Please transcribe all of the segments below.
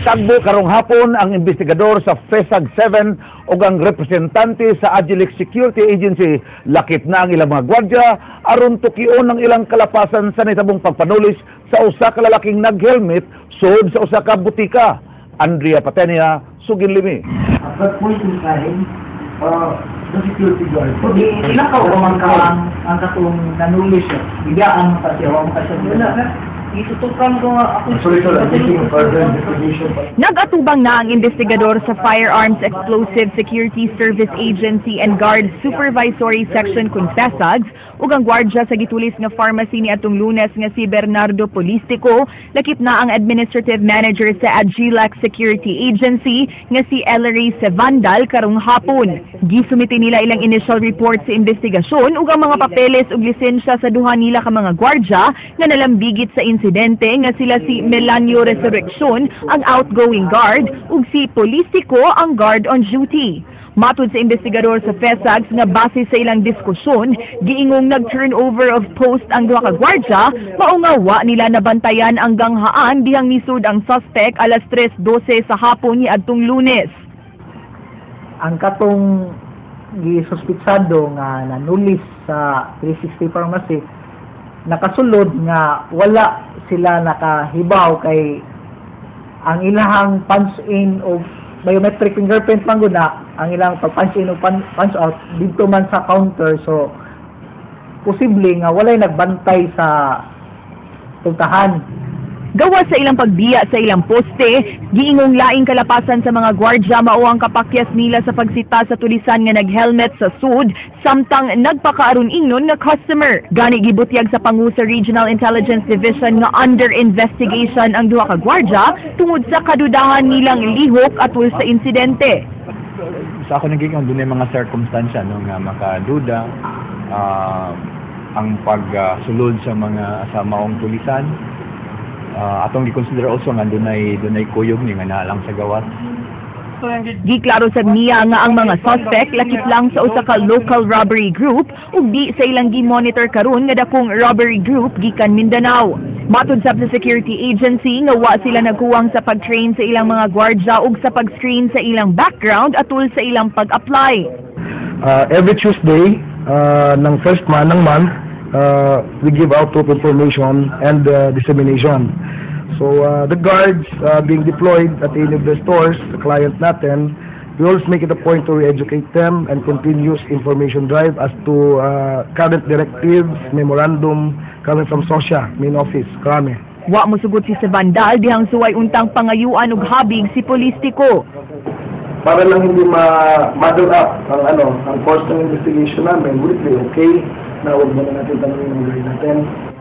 Nagtagbo karong hapon ang investigador sa FESAG 7 ug ang representante sa Agilex Security Agency, lakip na ang ilang mga gwardya, aron tukion ang ilang kalapasan sa nitabong pagpanulis sa usa ka lalaking nag-helmet sud sa usa ka butika. Andrea Patenia, sugin limi. At that point in time, the security guard. Ilakaw ko man ka ang katong nanuli siya. Biglaan mo pa siya, wa mo ka siya. Wala. Itutukan ko nga ako. Sorry, sir, I'm making a further investigation. Nag-atubang na ang investigador sa Firearms Explosive Security Service Agency and Guard Supervisory Section kun FESAGS ug ang gwardya sa gitulis nga pharmacy ni atong Lunes nga si Bernardo Polistico, lakip na ang administrative manager sa Agilex Security Agency nga si Ellery Sevandal karong hapon. Gisumite nila ilang initial report sa investigasyon ug ang mga papeles ug lisensya sa duha nila ka mga gwardya nga nalambigit sa insidente, nga sila si Melanio Resurreccion, ang outgoing guard, ug si Polistico, ang guard on duty. Matud sa investigador sa FESAGS nga base sa ilang diskusyon, giingong nag-turnover of post ang duha ka gwardya, mao nga wa nila nabantayan ang ganghaan dihang nisud ang suspect alas 3:12 sa hapon ni adtong Lunes. Ang katong gisuspitsado nga nanulis sa 360 Pharmacy nakasulod nga wala sila nakahibaw kay ang ilahang punch in o biometric fingerprint man gud na ang ilang pag punch in o punch out didto man sa counter, so posible nga walay nagbantay sa pultahan. Gawas sa ilang pagbiya sa ilang poste, giingong laing kalapasan sa mga gwardya mao ang kapakyas nila sa pagsita sa tulisan nga nag-helmet sa sud samtang nagpakaaron ingnon nga customer. Gani gibutyag sa pangu sa Regional Intelligence Division nga under investigation ang duha ka gwardya tungod sa kadudahan nilang lihok atul sa insidente. Sa ako nagiging doon yung mga circumstansya, no, nga makaduda ang pagsulod sa mga sa maong tulisan. Atong gi-consider also nga dunay kuyog ni nga naa lang sa gawas. Giklaro sad niya nga ang mga suspect lakip lang sa usa ka local robbery group ug di sa ilang gi-monitor karon nga dakong robbery group gikan Mindanao. Matud sab sa security agency nga wa sila nagkuwang sa pag-train sa ilang mga gwardya ug sa pag-screen sa ilang background atul sa ilang pag-apply. Every Tuesday ng first month ng month, we give out troop information and dissemination. So the guards being deployed at any of the stores, the client natin, we always make it a point to re-educate them and continuous information drive as to current directives, memorandum coming from SOSIA, main office, Crame. Wa mosugot si Sevandal dihang suway untang pangayuan og habig si Polistico. Para lang hindi ma-muddle up ang ano, ang course ng investigation namin, would it be okay na huwag muna natin tanungin ang gawin natin?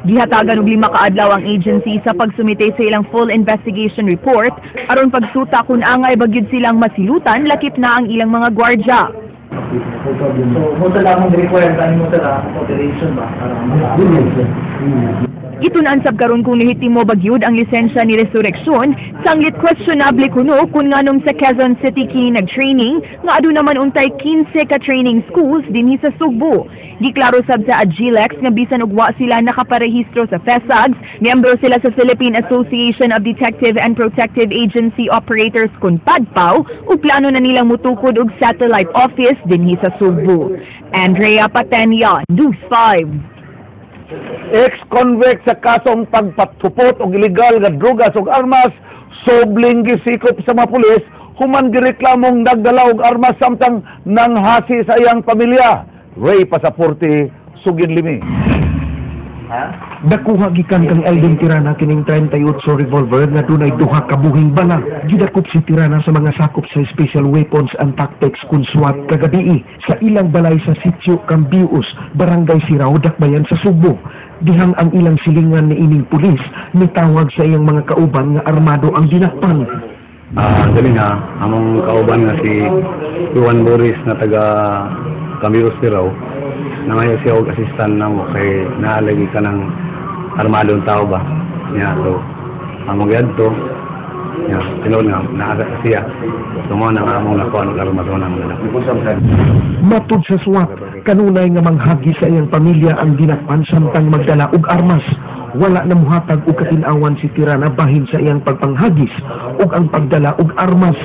Gihatagan og 5 ka adlaw ang agency sa pagsumite sa ilang full investigation report aron pagsuta kung angay ba gyud silang masilutan lakip na ang ilang mga gwardya. No problem. So mo sa lamang require ani mo sa cooperation ba para maka Gitun-an sab karon kung lehitimo ba gyud ang lisensya ni Resurreccion, sanglit questionable kuno kung nganong sa Quezon City kini nag-training nga aduna man untay 15 ka training schools dinhi sa Sugbo. Giklaro sab sa Agilex nga bisan og wa sila nakaparehistro sa FESAGS, miyembro sila sa Philippine Association of Detective and Protective Agency Operators kun PADPAO ug plano na nilang mutukod og satellite office dinhi sa Sugbo. Andrea Patenia, News 5. Ex-convict sa kasong pagpatupot og illegal nga drugas ug armas, sobling gisikop sa mga pulis human gireklamong nagdala og armas samtang nanghasi sa iyang pamilya. Ray Pasaporte, sugin limi. Nakuha gikan kang Elvin Tirana kining 38 revolver nga dunay duha ka buhing bala. Gidakop si Tirana sa mga sakop sa Special Weapons and Tactics kun SWAT kagabii sa ilang balay sa Sitio Cambius, Barangay Sirao, Dakbayan sa Sugbo. Dihang ang ilang silingan ni ining pulis nitawag sa iyang mga kauban nga armado ang dinakpan. Dali nga, among kauban nga si Juan Boris na taga Camiros Sirao, nangayo siya og assistant namo kay naalagi ka ng armadong tao ba. Niya, so, among giadto, niya, tinuod nga, naa siya. So, mao na nga among nakuha ng armas na among anak. Matud sa SWAT, kanunay nga manghagi sa iyang pamilya ang dinakpan samtang magdala og armas. Wala na muhatag og katin-awan si Tirana bahin sa iyang pagpanghagis ug ang pagdala og armas.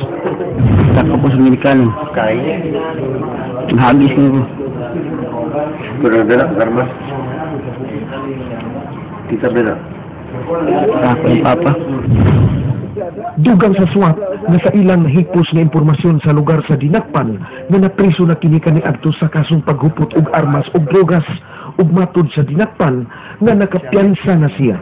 Takbo ko sa medikal. Kay? Hagis ko. Pero dala armas. Kita bela. Ako yung papa. Dugang sa SWAT na sa ilang nahipos nga impormasyon sa lugar sa dinakpan nga napriso na kini kaniadto sa kasong paghupot og armas ug drogas ug matud sa dinakpan nga nakapiyansa na siya.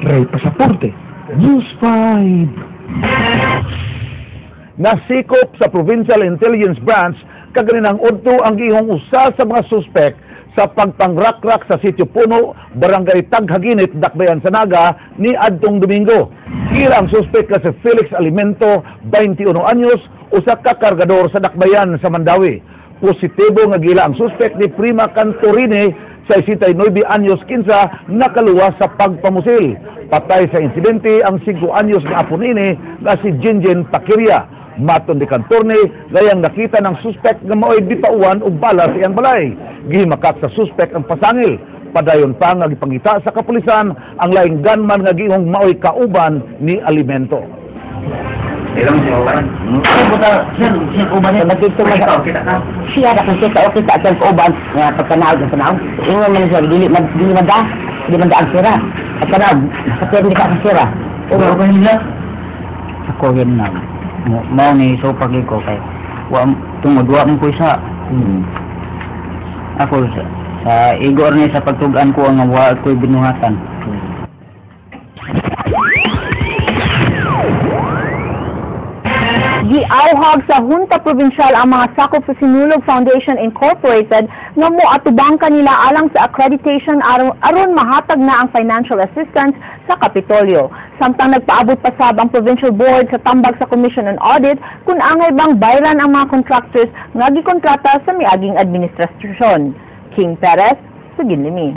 Ray Pasaporte, News 5. Nasikop sa Provincial Intelligence Branch kaganinang udto ang gihong usa sa mga suspek sa pagpangrakrak sa Sitio Puno, Barangay Taghaginit, Dakbayan sa Naga ni adtong Domingo. Kira ang suspek nga si Felix Alimento, 21 anyos, usa ka kargador sa Dakbayan sa Mandaue. Positibo nga gila ang suspek ni Prima Cantorini sa 69 anyos kinsa nakaluwas sa pagpamusil. Patay sa insidente ang 5 anyos nga apo nini nga si Jinjin Pakiria. Matod ni Cantorne, gayang nakita ng suspek nga mao'y bipauan og bala sa iyang balay. Gihimakak sa suspek ang pasangil. Padayon pa nga gipangita sa kapulisan ang laing gunman nga gihong mao'y kauban ni Alimento. Ilang siya uban? Buta, sir, sir, uban niya. Nagkito man kita ka. Siya na kasi ka okay sa atong kauban nga pagkanaog ang tanaw. Ingon man siya dili mag dili magda, dili magda ang sira. At tanaw, sa di ka ang sira. Uban ba nila? Ako yun na. Mao ni so pagi ko kay wa tungod wa man ko isa. Ako sa igor ni sa pagtug-an ko nga wa ko'y binuhatan. Giawhag sa Junta Provincial ang mga sakop sa Sinulog Foundation Incorporated nga moatubang kanila alang sa accreditation aron mahatag na ang financial assistance sa Kapitolyo. Samtang nagpaabot pa sab ang Provincial Board sa tambag sa Commission on Audit kung angay bang bayran ang mga contractors nga gikontrata sa miaging administrasyon. King Perez, Suginlimi.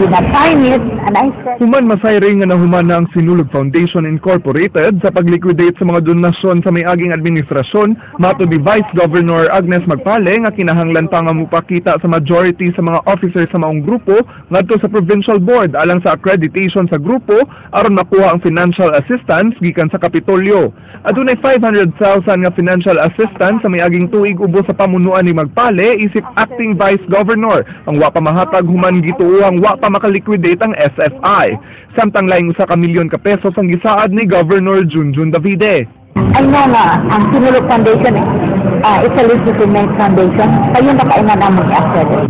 Human masayri nga nahuman na ang Sinulog Foundation Incorporated sa pagliquidate sa mga donasyon sa may-aging administrasyon, matod ni Vice Governor Agnes Magpale nga kinahanglan pa nga mupakita sa majority sa mga officers sa maong grupo ngadto sa Provincial Board alang sa accreditation sa grupo aron makuha ang financial assistance gikan sa Kapitolyo. Adunay 500,000 nga financial assistance sa may-aging tuig ubos sa pamunuan ni Magpale isip acting Vice Governor ang wa pa mahatag human gituohang wa pa makaliquidate ang SFI. Samtang laing usa ka milyon ka pesos ang gisaad ni Governor Junjun Davide. I know nga, ang Sinulog Foundation, it's a legitimate foundation. Kayo na kainan ang mag-accredit.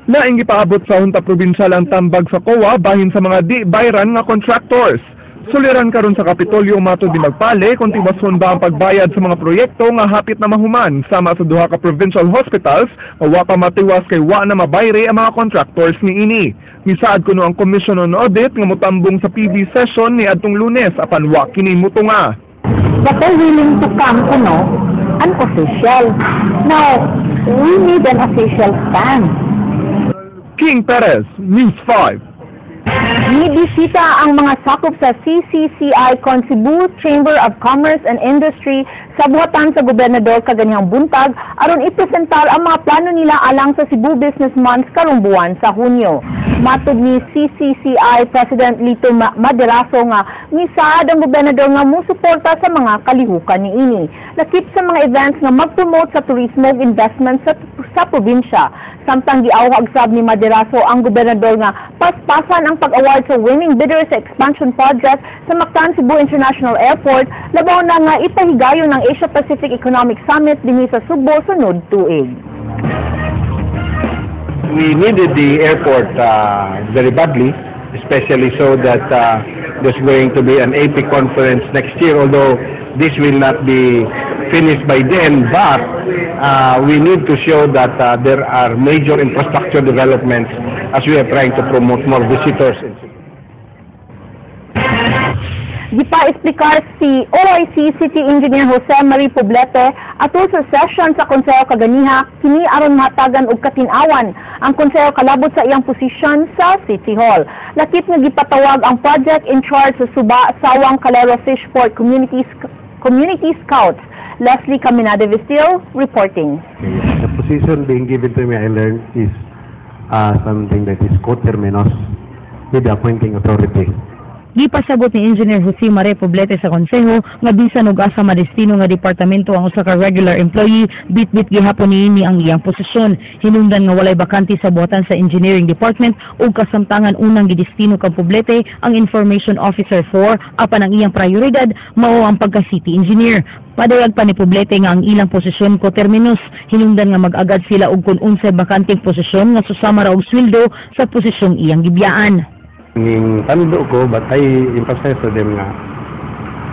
Laing gipaabot sa Junta Provincial ang tambag sa COA bahin sa mga di bayran nga contractors. Suliran karon sa Kapitolyo matod ni Magpale kung tiwason ba ang pagbayad sa mga proyekto nga hapit na mahuman sama sa duha ka provincial hospitals nga wa pa matiwas kay wa na mabayre ang mga contractors niini. Misaad kuno ang Commission on Audit nga motambong sa PB session ni adtong Lunes apan wa kini mutunga. But they're willing to come kuno unofficial. Now, we need an official stand. King Perez, News 5. Nibisita ang mga sakop sa CCCI con Cebu Chamber of Commerce and Industry sa buhatan sa gobernador kaganihang buntag aron ipresentar ang mga plano nila alang sa Cebu Business Month karong buwan sa Hunyo. Matod ni CCCI President Lito Maderaso nga misaad ang gobernador nga musuporta sa mga kalihukan niini. Lakip sa mga events nga mag-promote sa turismo ug investment sa probinsya. Samtang giawhag sab ni Maderaso ang gobernador nga paspasan ang pag-award sa winning bidder sa expansion project sa Mactan Cebu International Airport, labaw na nga ipahigayon ng Asia Pacific Economic Summit dinhi sa Sugbo sunod tuig. We needed the airport very badly, especially so that there's going to be an APEC conference next year, although this will not be finished by then, but we need to show that there are major infrastructure developments as we are trying to promote more visitors. Gipa-explicar si OIC City Engineer Jose Marie Poblete atol sa session sa Konseho kaganiha kini aron mahatagan og katin-awan ang konseho kalabot sa iyang posisyon sa City Hall. Lakip nga gipatawag ang project in charge sa Suba Sawang Calero Fishport Community Scouts. Leslie Caminade Vestil reporting. The position being given to me, I learned, is something that is coterminous with the appointing authority. Gipasabot ni Engineer Jose Mare Poblete sa konseho nga bisan og asa madestino nga departamento ang usa ka regular employee, bitbit gihapon niini ang iyang posisyon. Hinungdan nga walay bakante sa buhatan sa Engineering Department ug kasamtangan unang gidestino kang Poblete ang Information Officer 4, apan ang iyang prioridad mao ang pagka-city engineer. Padayag pa ni Poblete nga ang ilang posisyon ko-terminus, hinungdan nga mag-agad sila og kun unsay bakanteng posisyon nga susama ra og sweldo sa posisyong iyang gibiyaan. Ning tando ko, but I emphasize to them nga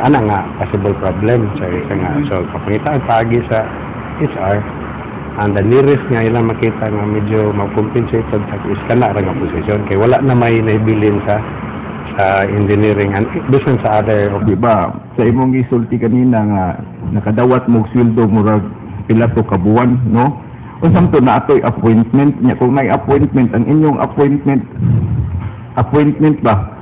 ana nga possible problem sa isa nga, so kapangitaan paagi sa HR, and the nearest nga ilang makita nga medyo ma-compensate sa is kana ra nga posisyon kay wala na may naibilin sa engineering and bisan sa other. Di ba sa imong gisulti kanina nga nakadawat mo og sweldo murag pila to ka buwan, no? Unsang to na atoy appointment nya? Kung nay appointment, ang inyong appointment, appointment ba?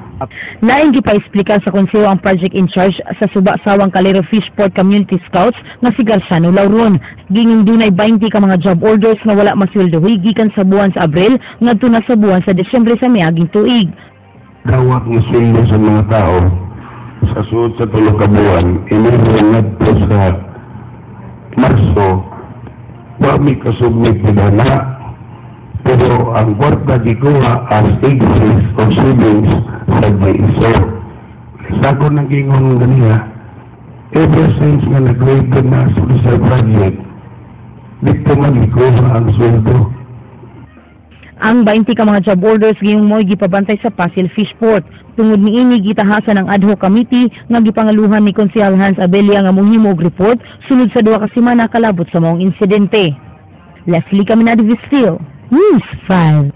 Laing gipa-explicar sa konseho ang project in charge sa Suba Sawang Calero Fishport Community Scouts nga si Garciano Lauron. Gingong dunay 20 ka mga job orders nga wala masweldohi gikan sa buwan sa Abril ngadto na sa buwan sa Disyembre sa miaging tuig. Dawat ng sweldo sa mga tao sa sulod sa 3 ka buwan, Enero ngadto sa Marso, wa mi kasubmit na, pero ang kwarta gikuha as increase of savings sa GSO. Sa ako nagingon ganiya, ever since nga nag-waive na sa project, dito man gikuha ang sweldo. Ang 20 ka mga job orders gayong mo'y gipabantay sa Pasil Fishport. Tungod niini, gitahasan ang ad hoc committee nga gipangaluhan ni Konsehal Hans Abelia nga mohimo og report sulod sa 2 ka semana kalabot sa maong insidente. Leslie Caminada Vistil, News 5.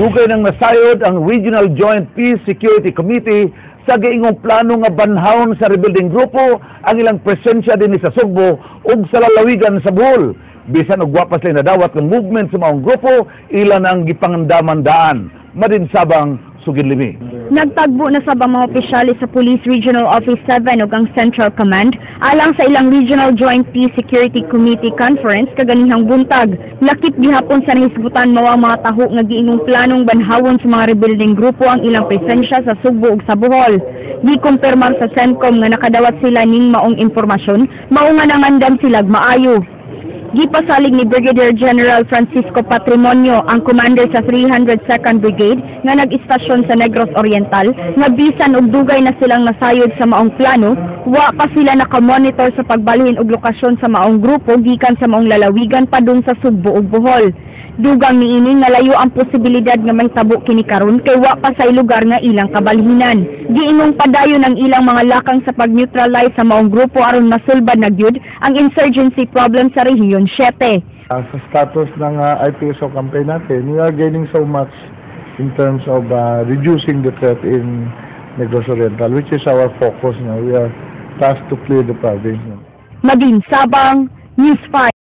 Dugay nang nasayod ang Regional Joint Peace Security Committee sa giingong plano nga banhawon sa rebuilding grupo ang ilang presensya dinhi sa Sugbo ug sa lalawigan sa Bohol. Bisan og wa pa sila nadawat ng movement sa maong grupo, ila nang gipangandaman daan. Madinsabang Sugin Limi. Nagtagbo na sab ang mga opisyales sa Police Regional Office 7 ug ang Central Command alang sa ilang Regional Joint Peace Security Committee Conference kaganihang buntag. Lakip gihapon sa nahisgutan mao ang mga taho nga giingong planong banhawon sa mga rebuilding grupo ang ilang presensya sa Sugbo ug sa Bohol. Gikumpirmar sa CENTCOM nga nakadawat sila ning maong impormasyon, mao nga nangandam sila maayo. Gipasalig ni Brigadier General Francisco Patrimonio, ang commander sa 302nd Brigade nga nag-istasyon sa Negros Oriental, nga bisan og dugay na silang nasayod sa maong plano, wa pa sila nakamonitor sa pagbalhin og lokasyon sa maong grupo gikan sa maong lalawigan padung sa Sugbo ug Bohol. Dugang niini nga layo ang posibilidad nga mahitabo kini karon kay wa pa sa lugar nga ilang kabalhinan. Giingong padayon ang ilang mga lakang sa pag-neutralize sa maong grupo aron masulbad na gyud ang insurgency problem sa Rehiyon 7. Sa status ng IPSO campaign natin, we are gaining so much in terms of reducing the threat in Negros Oriental, which is our focus now. We are tasked to clear the province. Madin Sabang, News 5.